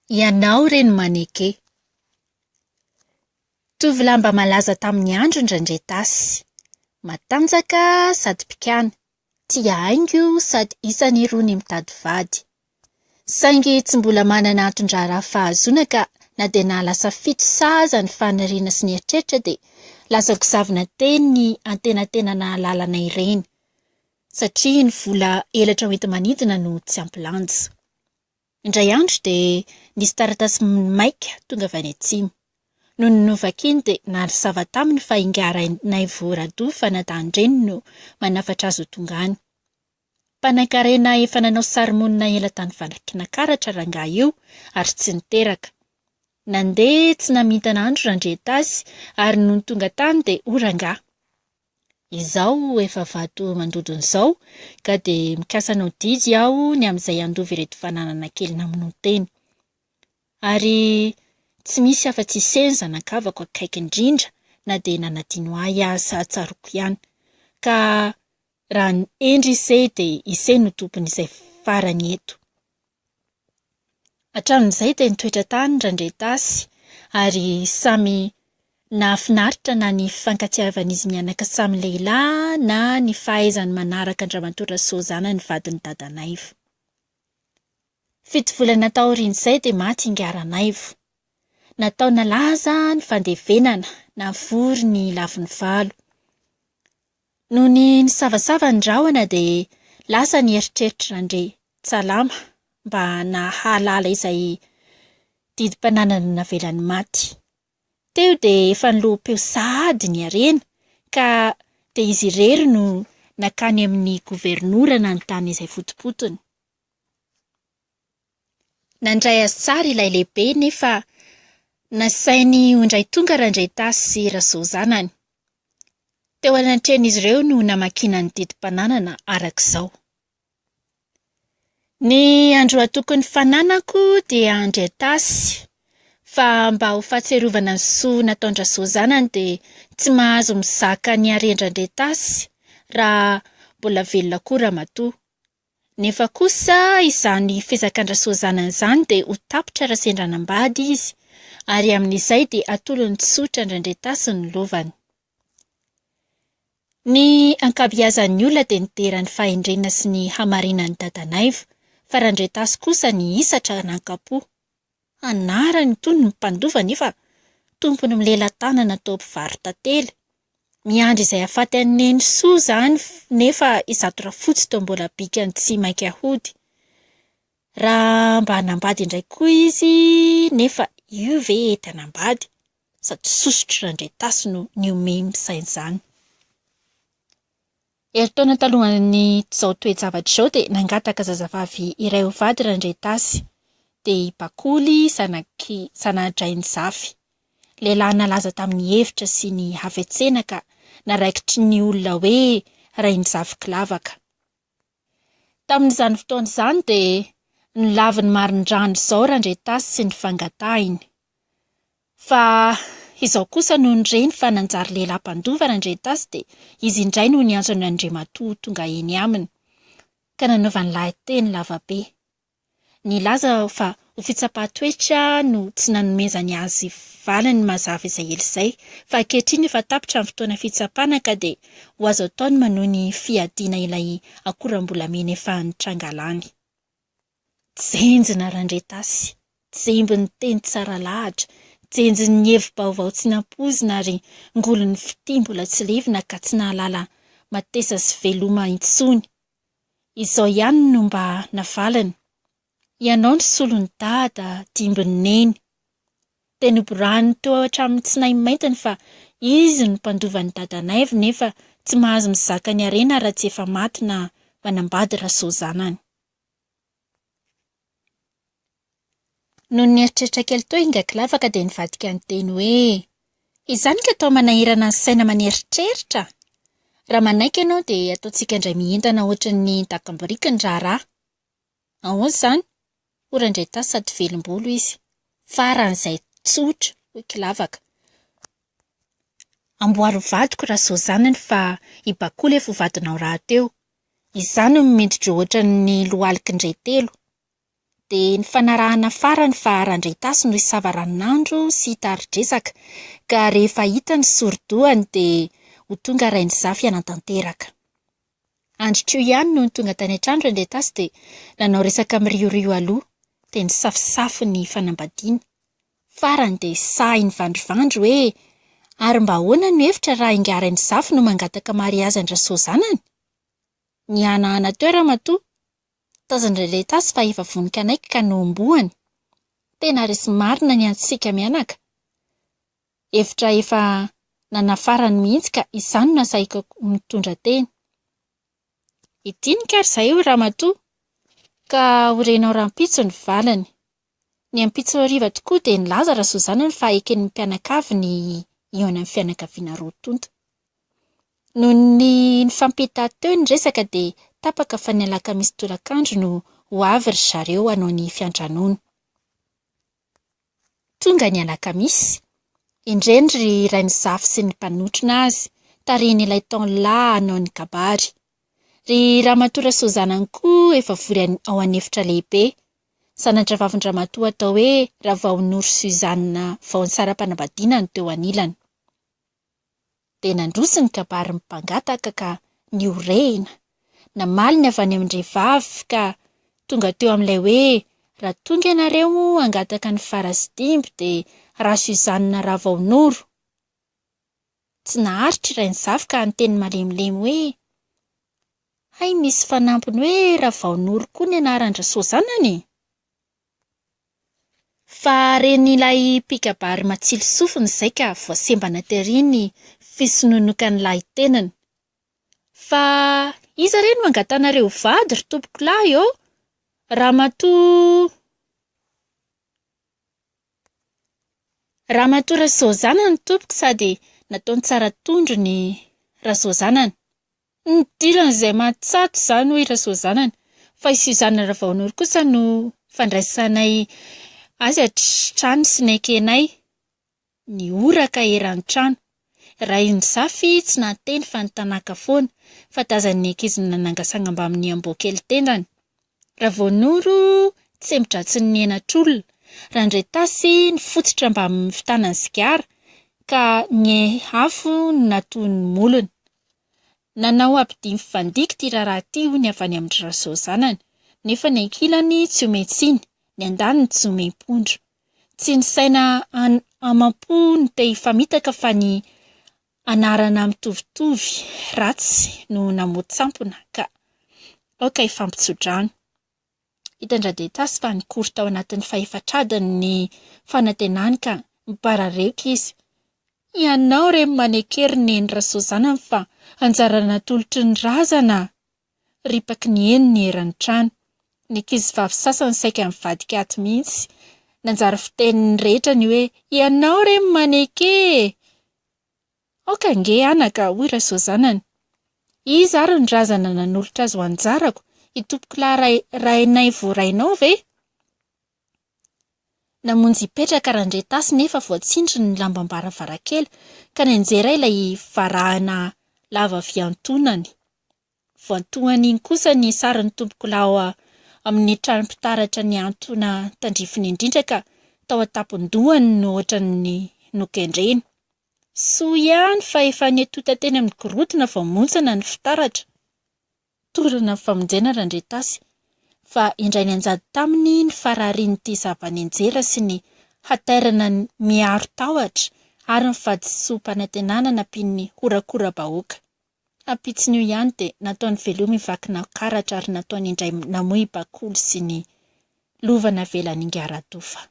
Ianao re no maneke. Tovolahy mba malaza tamin'ny androny Randriantasy. Matanjaka sady mpikana, tia haingo sady isan'irony mitady vady. Saingy tsy mbola manana anton-draharaha fahazoana ka na dia nahalasa fito saha aza ny faniriana sy ny eritreritra dia lasa gozavina teny ny antenatenana lalana ireny satria ny vola elatra hoenti-manidina no tsy ampy lanja. Indray andro dia nisy taratasy maika tonga avy any atsimo. Nony novakiny dia narisava taminy fa Ingahy Rainaivo Rado fanadahan-dreniny no manafatra azy ho tonga any. Mpanankarena efa nanao sary monina ela tany Vakinankaratra rangahy io ary tsy niteraka. Nandeha tsy namintana andro Randriantasy ary nony tonga tany dia hoy rangahy. Izao efa vato mandodona izao ka dia mikasa hanao didy aho ny amin'izay handova ireto fananana kely namonoan-tena. Ary tsy misy afa-tsy ise ny zanakavako akaiky indrindra na dia nanadino ahy aza tsaroako ihany. Ka raha hendry ise dia ise no tompon'izay farany eto. Hatramin'izay dia nitoetra tany Randriantasy ary samy nahafinaritra na ny fifankatiavan'izy mianaka samy lehilahy na ny fahaizany manaraka an-dRamatoa Rasoa zanany vadin'i Dadanaivo. Fito volana taorian'izay dia maty Ingahy Ranaivo. Natao nalaza ny fandevenana, navory ny lafiny valo. Nony nisavasava ny rahona dia lasa ny eritreritry Randriantsalama mba nahalala izay didim-pananana navelan'ny maty. Teo dia efa niloham-peo sahady ny harena ka dia izy irery no nankany amin'ny governora nanontany izay fotopotony. Nandray azy tsara ilay lehibe nefa nasainy ho indray tonga Randriantasy sy Rasoa zanany. Teo anatrehan'izy ireo no namakiana ny didim-pananana araka izao. Ny androatokon'ny fananako dia Andriantasy, fa mba ho fahatsiarovana ny soa nataon-dRasoa zanany dia tsy mahazo mizaka ny haren-dRandriantasy raha mbola velona koa ramatoa. Nefa kosa izany fizakan-dRasoa zanany izany dia ho tapitra raha sendra hanambady izy, ary amin'izay dia atolony tsotra an-dRandriantasy ny lovany. Ny ankabiazan'ny olona dia nidera ny fahendrena sy ny hamarinan'i Dadanaivo, fa Randriantasy kosa nihisatra nankapo. Anarany itony ny mpandova nefa tompony milela-tanana toa mpivaro-tantely. Miandry izay hahafaty an'i Nenisoa izany nefa izato Rafotsy toa mbola bikany tsy mainka hody. Raha mba hanambady indray koa izy nefa io ve hety hanambady? Sady sosotry Randriantasy no nihomehy misaina izany. Herintaona talohan'izao toe-javatra izao dia nangataka zazavavy iray ho vady Randriantasy, dia i Bakoly zanak'i Zanadrainizafy. Lehilahy nalaza tamin'ny hevitra sy ny hafetsena ka naraikitry ny olona hoe Rainizafy Kilavaka. Tamin'izany fotoana izany dia nolaviny marindrano izao Randriantasy sy ny fangatahiny. Fa izao kosa nony reny fa nanjary lehilahy mpandova Randriantasy dia izy indray no niantso an' Andriamatoa ho tonga eny aminy, ka nanaovany lahateny lavabe. Nilaza fa ho fitsapan-toetra no tsy nanomezany azy valiny mazava izay ela izay, fa ankehitriny efa tapitra ny fotoana fitsapana ka dia ho azo atao ny manohy ny fiadiana ilay akoram-bolamena efa nitrangalany. Jenjina Randriantasy, jembin'ny teny tsara lahatra, jenjin'ny hevi-baovao tsy nampoizina ary ngolin'ny fitia mbola tsy levona ka tsy nahalala matesa sy veloma intsony. Izao ihany no mba navaliny, Ianao no solon'i Dada, dimbin'i Neny. Dia noborahiny teo hatramin'ny tsinay maintiny fa izy no mpandova an'i Dadanaivo nefa tsy mahazo mizaka ny harena raha tsy efa maty na manambady Rasoa zanany. Nony nieritreritra kely teo Ingakilafaka dia nivadika niteny hoe, Izany ka atao manahirana ny saina maneritreritra? Raha manaiky ianao dia ataontsika indray mientana ohatran'ny dakam-biriky ny raharaha. Ahoana izany? Hoy Randriantasy sady velom-bolo izy. Faran'izay tsotra, hoy Kilavaka. Amboary ho vadiko Rasoa zanany fa i Bakoly efa ho vadinao rahateo. Izaho no mendri-droa ohatran'ny lohaliky Ndretelo. Dia nifanarahana farany fa Randriantasy no hisava ranon'andro sy hitari-dresaka, ka rehefa hita ny sori-dohany dia ho tonga Rainizafy hanatanteraka. Androtr'io ihany nony tonga tany an-trano Randriantasy dia nanao resaka miriorio aloha, dia nisafosafo ny fanambadiana. Farany dia sahy nivandrivandry hoe, ary mba ahoana no hevitra raha ingahy Rainizafy no mangataka mariazy an-dRasoa zanany? Nihanahana teo ramatoa. Tazan-dRalehitasy fa efa vonon-kanaiky ka nohomboany. Tena resy marina ny antsika mianaka. Hevitra efa nanafarany mihitsy ka izany no nasahiko mitondra teny. Hidinika ary izahay hoy ramatoa ka ho renao rahampitso ny valiny. Ny ampitso hariva tokoa dia nilaza Rasozanany fa eken'ny mpianakavy ny hihaona amin'ny fianakaviana roa tonta. Noho ny nifampita teo ny resaka dia tapaka fa ny alakamisy tolakandro no ho avy ry zareo hanao ny fiantranoana. Tonga ny alakamisy. Indreny ry Rainizafy sy ny mpanotrona azy, tarihin'ilay Taonlahy hanao ny kabary. Ry Ramatoa Rasoazanany koa efa vory ao an'efitra lehibe. Zana-drahavavin-dramatoa atao hoe Ravaonoro Suzanne vao nisara-panambadiana no teo anilany. Dia nandroso ny kabarin'ny mpangataka ka nihorehina. Namaly ny avy any amin-drehivavy ka tonga teo amin'ilay hoe raha tonga ianareo hangataka ny fara sy dimby dia Rasuzanne Ravaonoro. Tsy naharitra i Rainizafy ka niteny malemilemy hoe hay misy fanampiny hoe Ravaonoro koa ny anaran-dRasoazanany e! Fa ren'ilay mpikabary matsilo sofina izay ka voasembana tery ny fisononokan'ny lahy tenany. Fa iza re no angatanareo vady ry tompokolahy ô? Ramatoa. Ramatoa Rasoazanany tompoko sady nataony tsara tondro ny Rasoazanany. Nidiran'izay mahatsato izany hoy Rasoazanany, fa i Suzanne Ravaonoro kosa no fandraisanay azy hatrany sy nekenay. Nihoraka eran'ny trano. Rainizafy tsy nahateny fa nitanàka foana, fa tazan'ny ankizy nanangasanga mbamin'ny amboa kely tendany. Ravaonoro tsembo-dratsin'ny henatr'olona. Randretasy nifotsitra mbamin'ny fitanany sigara, ka ny afo no natohon'ny molony. Nanao abidia mifandiky ity raharaha ity hoy ny avy any amin-dry Rasoa zanany, nefa ny ankilany tsy omen-tsiny, ny andaniny tsy omem-pondro. Tsy ny saina amam-po no te hifamitaka fa ny anarana mitovitovy ratsy no namoa-tsampona ka aoka hifampitso-drano. Hitan-dRadetasy fa nikory tao anatin'ny fahefatr'adiny ny fanantenany ka nibarareoka izy. Ianao re maneke ry Neny Rasoazanany fa anjara natolotry ny razana a! Ripaky ny eny ny eran'ny trano. Ny ankizivavy sasany saika nivadika aty mihitsy. Nanjary fitenin'ny rehetra ny hoe ianao re maneke e! Aoka ange anaka, hoy Rasoazanany. Iza ary ny razana nanolotra azy ho anjarako? Itompokolahy Rainaivo rainao ve? Namonjy hipetraka Randretasy nefa voatsindry ny lambam-baravarankely ka nianjera ilay varahina lava fiantonany. Voantohan'iny kosa ny sarin'ny tompokolahy ao amin'ny tranom-pitaratra nihantona tandrifiny indrindra ka tao an-tampon-dohany no ohatran'ny nokendrena. Soa ihany fa efa niatonta teny amin'ny gorodona vao montsana ny fitaratra. Torana ny famonjena Randriantasy fa indray nianjady taminy ny fararian'ity zava-nianjera sy ny hatairana miharo tahotra ary ny fahadisoam-panantenana nampian'ny horakora-bahoaka. Ampitson'io ihany dia nataony veloma i Vakinankaratra ary nataony indray namoy bakoly sy ny lova navelan'Ingahy Ratofa.